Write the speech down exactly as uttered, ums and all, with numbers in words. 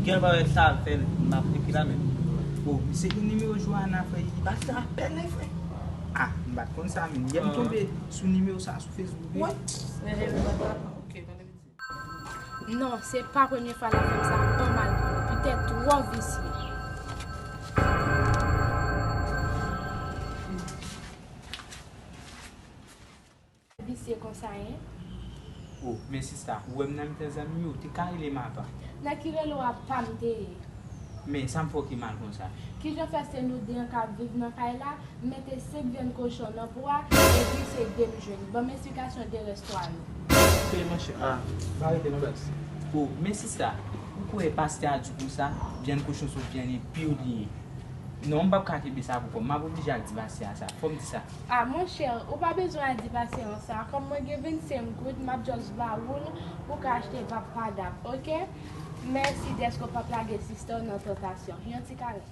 Jan pa wè sa fè l, m ap epi la menm. Oh, misye gen nimewo Johanna, frè, li pa fè apèl, frè. Ah, m pa t konn sa, men yè m tonbe sou nimewo sa sou Facebook, wi. What? Ok, tande piti. Non, se pa premye fwa l ap fè m sa, ban m al pran li. Pitèt twò visye. Visye konsa, en? Oh, men sista, ou wè m nan mitan zanmi m yo, ou te ka rele m apa. Nan ki rele w apa m te ye? Men sa m fè w ki mal konsa? Kijan fè se nou de an k ap viv nan kay la, m mete senk vyann kochon nan po a, epi se de m jwenn? Ban m esplikasyon de rès twa yo. Peye monchè. Ah, pa rete non baz. Oh, men sista, ou kwè pastè a di konsa, vyann kochon se yon vyann enpi li ye? Non, m p ap ka kenbe sa pou kò m. M ap oblije al di pastè a sa. Fò m di sa. Ah, monchè, ou pa bezwen al di pastè an sa. Kòm mwen gen vennsenk goud, m ap just ba ou l pou w ka achte vap padap, oke? Mèsi dèske w p ap lage sista w nan tantasyon. Yon ti karès.